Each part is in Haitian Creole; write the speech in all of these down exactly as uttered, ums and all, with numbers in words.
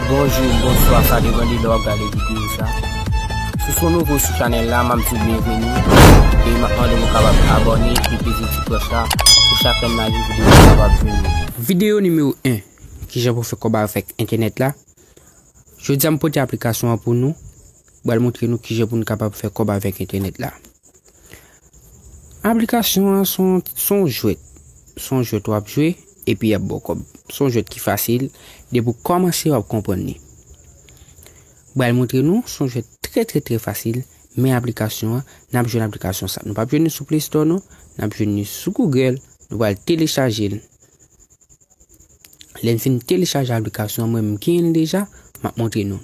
Bonjou, bonswa, sa depann de lè w ap gade videyo sa. Si w se yon nouvo sou chanèl la, m ap di w byenveni e m ap mande w pou w kapab abòne e peze ti klòch la pou chak lè m lage videyo w kapab jwenn li. Videyo nimewo en, kijan pou fè kòb avèk entènèt la. Jodi a m pote aplikasyon an pou nou. M pral montre nou kijan pou nou kapab fè kòb avèk entènèt la. Aplikasyon an se yon, se yon jwèt. Se yon jwèt w ap jwe epi y ap ba w kòb. Se yon jwèt ki fasil. Depi w kòmanse, w ap konprann li. M pral montre nou, se yon jwèt trè, trè, trè fasil. Men aplikasyon an, n ap jwenn aplikasyon sa. Nou p ap jwenn li sou Play Store non. N ap jwenn li sou Google. Nou pral telechaje l. Lè n fin telechaje aplikasyon an, mwen m genyen l deja, m ap montre nou.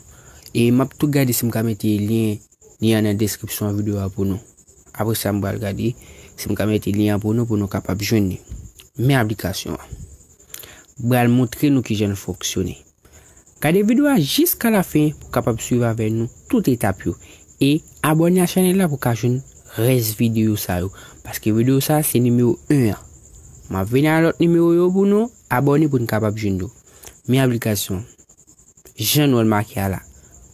E m ap tou gade si m ka mete lyen li an nan deskripsyon videyo a pou nou. Apre sa, m pral gade si m ka mete lyen an pou nou, pou nou kapab jwenn li. Men aplikasyon an. M pral montre nou kijan l fonksyone. Gade videyo a jiska lafen pou w kapab swiv avè nou tout etap yo. E abòne a chanèl la pou w ka jwenn rès videyo sa yo. Paske videyo sa a se nimewo en an. M ap vin ak lòt nimewo yo pou nou. Abòne pou n kapab jwenn yo. Men aplikasyon. Jan nou wè l make a la.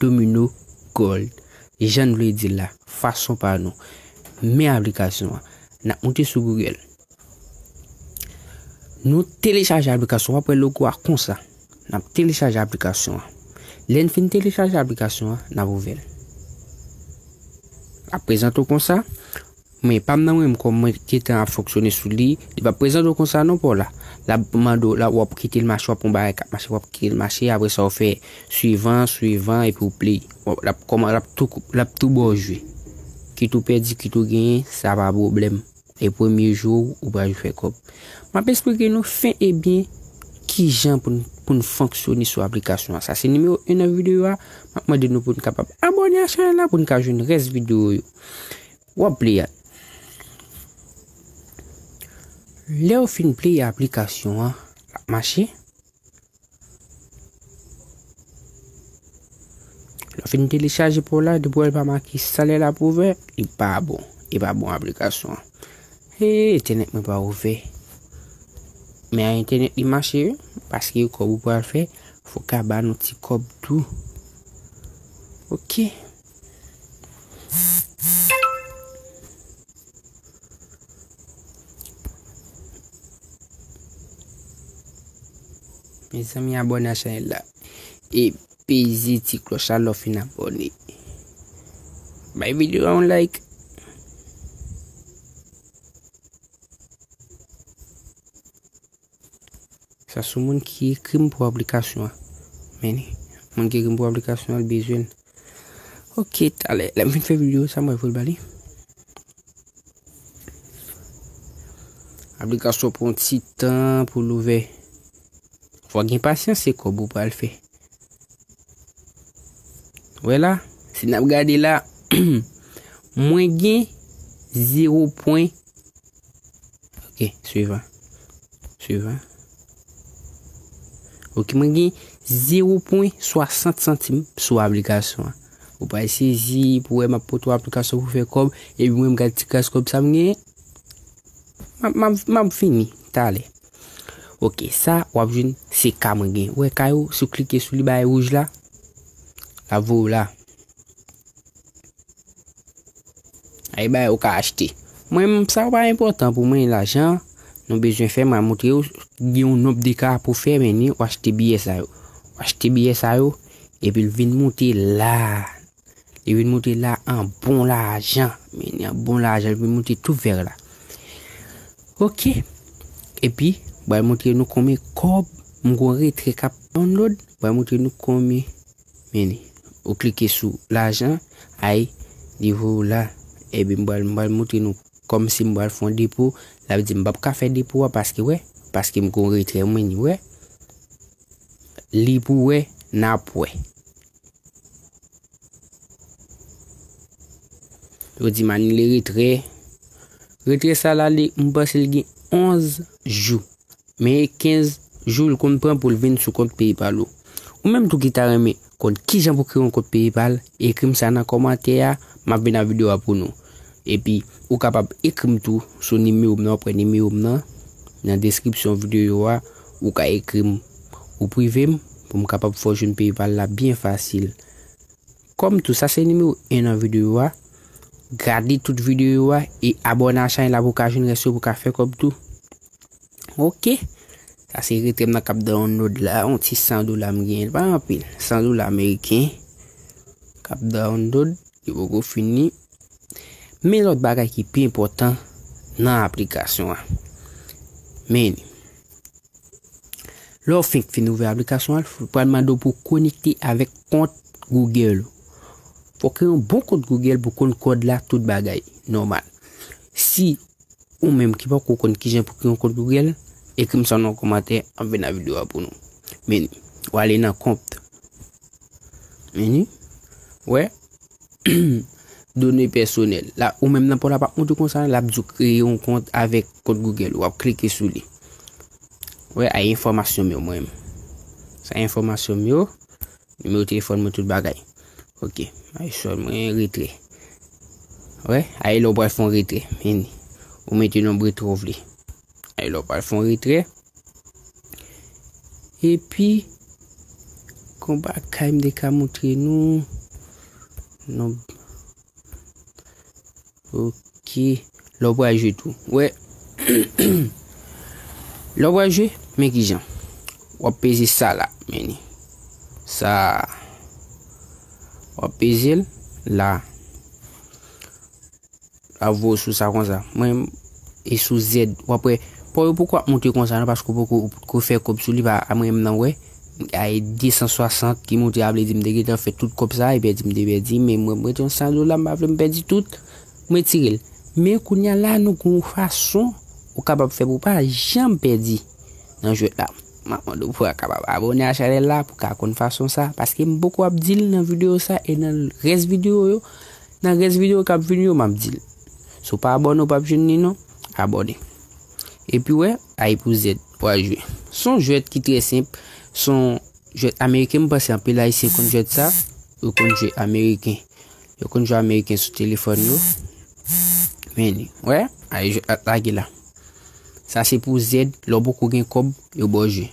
Domino Gold. Jan n vle di l la. Fason pa nou. Men aplikasyon an. N ap moute sou Google. Nou telechaje aplikasyon an, w ap wè logo a konsa. N ap telechaje aplikasyon an. Lè n fin telechaje aplikasyon an, n ap ouvè l. L ap prezante w konsa. Men pa m nan mwen menm kòm mwen gentan ap fonksyone sou li. Li p ap prezante w konsa non, pa w la. L ap mande w, la, w ap kite l mache, w ap pran bagay k ap mache, w ap kite l mache. Apre sa, w fè swivan, swivan, epi w play. W ap, l ap kòman, l ap tou, l ap tou ba w jwe. Kit ou pèdi, kit ou genyen, sa pa pwoblèm. E premye jou ou pral fè kòb. M ap esplike nou fen e byen kijan pou n, pou n fonksyone sou aplikasyon an. Sa se nimewo en nan videyo a. M ap mande nou pou n kapab abòne a chanèl la pou n ka jwenn rès videyo yo. W ap play a. Lè w fin play aplikasyon an, l ap mache. Lè w fin telechaje pa w la, depi w wè l pa make salè l ap ouvè, li pa bon. Li pa bon aplikasyon an. Hey, entènèt mwen pa ouvè. Men a entènèt li mache wi, paske kòb ou pral fè, fò w ka ba nou ti kòb tou. Ok. Mezanmi, abòne a chanèl la. E peze ti klòch la lè w fin abòne. Bay videyo a yon like. Sa sou moun ki ekri m pou aplikasyon an. Men li, moun ki ekri m pou aplikasyon an, li bezwen l. Ok, talè, lè m fin fè videyo sa, mwen voye l ba li. Aplikasyon pran ti tan pou l ouvè. Fò gen pasyans, se kòb ou pral fè. Wè la, si n ap gade la, mwen gen zewo pwen. Ok, swivan. Swivan. Ok, mwen gen zewo pwen swasant santim sou aplikasyon an. Ou pral sezi pou wè m ap pote w aplikasyon pou fè kòb, epi mwen m gade ti kras kòb sa m genyen. M ap, m ap, m ap fini talè. Ok, sa w ap jwenn se ka mwen gen. Ou wè ka yo, si w klike sou li bagay wouj la, l ap voye w la. Ay bagay ou ka achte. Mwen menm, sa pa enpòtan pou mwen, lajan nou bezwen fè, mwen montre w, gen yon nonb de ka pou fè, men ni w achte biyè sa yo. W achte biyè sa yo, epi l vin moute la. Li vin moute la an bon lajan. Men ni an bon lajan, li vin moute tou vè la. Ok. Epi, m pral montre nou konbyen kòb m gon retrè k ap download. M pral montre nou konbyen. Men li. Ou klike sou lajan, ay, li voye w la. Epi m pral, m pral montre nou kòmsi m pral fè yon depo. L ap di m p ap ka fè depo a paske, wè, paske m gon retrè mwen, ni wè. Li pou wè, n ap wè. Yo di m anile retrè. Retrè sa la, li, m panse l gen onz jou. Men e kenz jou l konn pran pou l vin sou kont PayPal ou. Ou menm tou ki ta renmen konn kijan pou kreye yon kont PayPal, ekri m sa nan kòmantè a, m ap vin ak videyo a pou nou. Epi, ou kapab ekri m tou sou nimewo m nan, w ap wè nimewo m nan, nan deskripsyon videyo a, ou ka ekri m, ou prive m, pou m kapab fè w jwenn PayPal la byen fasil. Kòm tou, sa se nimewo en nan videyo a. Gade tout videyo a e abòne a chanèl la pou w ka jwenn rès yo pou w ka fè kòb tou. Ok. Sa se retrè m nan k ap download la. Yon ti san dola m genyen. Pa anpil. San dola ameriken. K ap download. Li poko fini. Men lòt bagay ki pi enpòtan nan aplikasyon an. Men li. Lè w fenk fin ouvè aplikasyon an, li pral mande w pou w konekte avèk kont Google ou. Fò w kreye yon bon kont Google pou w konn kòd la, tout bagay nòmal. Si ou menm ki poko konn kijan pou kreye yon kont Google, ekri m sa nan kòmantè, m ap vin nan videyo a pou nou. Men li, w ale nan kont. Men li, wè, done pèsonèl. La, ou menm nan pa w la p ap montre konsa, l ap di w kreye yon kont avèk kont Google. W ap klike sou li. Wè, ay enfòmasyon m yo mwen menm. Sa enfòmasyon m yo, nimewo telefòn mwen, tout bagay. Ok, ay sòl mwen, retrè. Wè, ay lè w pral fè yon retrè. Men li. Ou mete nonb retrè w vle. Ay lè w pral fè yon retrè. Epi, gon bagay m te ka montre nou. Non. Ok. Lè w pral jwe tou. Wè. Lè w pral jwe, men kijan. W ap peze sa la, men li. Sa. W ap peze l la. Ap voye sou sa konsa. Mwen, e sou Z. W ap wè, pa w poko ap monte konsa non, paske w poko, w poko fè kòb sou li, pa, a mwen menm nan wè. Ay de san swasant ki monte, a vle di m te gentan fè tout kòb sa, e pèdi m te pèdi, men mwen, mwen te yon san dola, m pa vle m pèdi tout, m retire l. Men kounye a la, nou gen yon fason ou kapab fè pou w pa janm pèdi nan jwèt la. M ap mande w pou w kapab abòne a chanèl la, pou w ka konn fason sa, paske m poko ap di l nan videyo sa, e nan rès videyo yo, Nan rès videyo k ap vini yo, m ap di l. Si w pa abòne, w p ap jwenn li non. Abòne. Epi wè, ay pou Z, w a jwe. Se yon jwèt ki trè senp. Se yon jwèt ameriken, m panse anpil Ayisyen konn jwèt sa. Yo konn jwe ameriken. Yo konn jwe ameriken sou telefòn yo. Men li. Wè, ay jwèt la lage la. Sa se pou Z, lè w poko gen kòb, yo ba w jwe.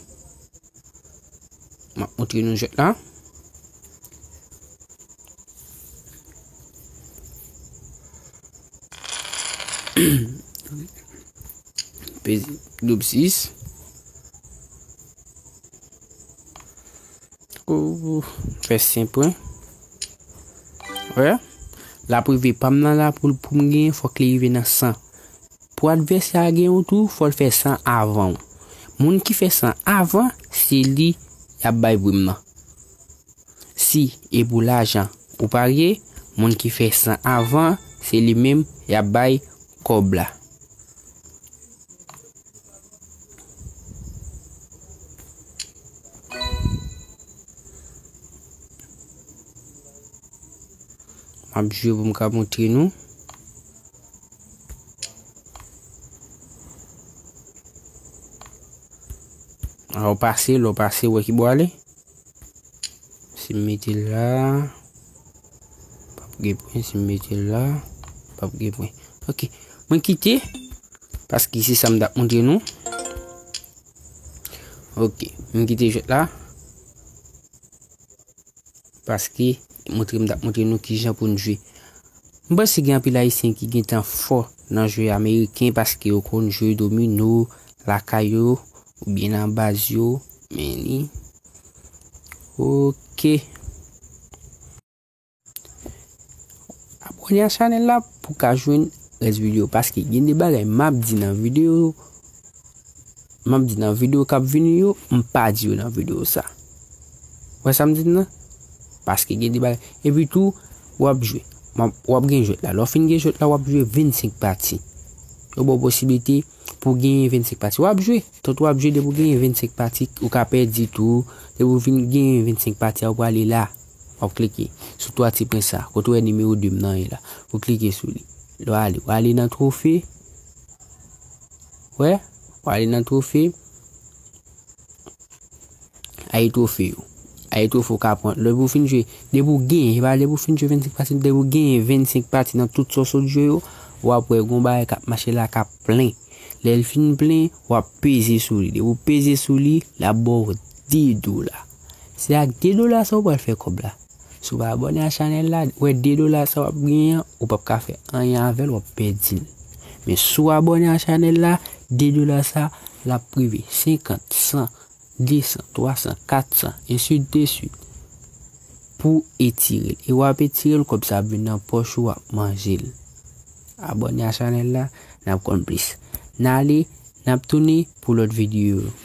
M ap montre nou jwèt la. Peze doub sis. Ou fè senp wi. Wè. L ap rive pa m nan la pou, pou m genyen, fòk li rive nan san. Pou advèsè a gen yon tou, fò l fè san avan w. Moun ki fè san avan, se li y ap bay prim nan. Si e pou lajan ou parye, moun ki fè san avan, se li menm y ap bay kòb la. M ap jwe pou m ka montre nou. Lè w pase, lè w pase, wè ki bò ale. Si m mete l la, p ap gen pwen. Si m mete l la, p ap gen pwen. Ok. Mwen kite, paske se sa m t ap montre nou. Ok. Mwen kite jwèt la. Paske montre m t ap montre nou kijan pou n jwe. M panse gen anpil Ayisyen ki gentan fò nan jwe ameriken paske yo konn jwe domino lakay yo oubyen nan baz yo. Men li. Ok. Abòne a chanèl la pou w ka jwenn rès videyo, paske gen de bagay m ap di nan videyo, m ap di nan videyo k ap vini yo, m pa di yo nan videyo sa. Wè sa m di n nan? Paske gen de bagay. Epi tou, w ap jwe. M ap, w ap gen jwèt la. Lè w fin gen jwèt la, w ap jwe vennsenk pati. Yo ba w posiblite pou w genyen vennsenk pati. W ap jwe. Tout w ap jwe, depi w genyen vennsenk pati, ou ka pèdi tou. Depi w fin genyen vennsenk pati a, ou prale la. W ap klike sou twa ti pwen sa. Kote w wè nimewo de m nan ye la. Ou klike sou li. Lè w ale, w ale nan twofe. Wè? W ale nan twofe. Ay twofe yo. Ay twofe w ka pran. Lè pou w fin jwe, depi w genyen, se pa depi w fin jwe vennsenk pati, depi w genyen vennsenk pati nan tout sa w sot jwe yo, w ap wè gon bagay k ap mache la k ap plen. Lè l fin plen, w ap peze sou li. Depi w peze sou li, l ap ba w de dola. Se ak de dola sa ou pral fè kòb la. Si w pa abòne a chanèl la, wè de dola sa w ap genyen an, ou p ap ka fè anyen avè l, w ap pèdi l. Men si w abòne a chanèl la, de dola sa, l ap rive senkant, san, de san, twa san, kat san, ensi de swit. Pou etire l. E w ap etire l, kòb sa ap vin nan pòch ou, w ap manje l. Abòne a chanèl la, n ap konn plis. N ale, n ap tounen pou lòt videyo yo.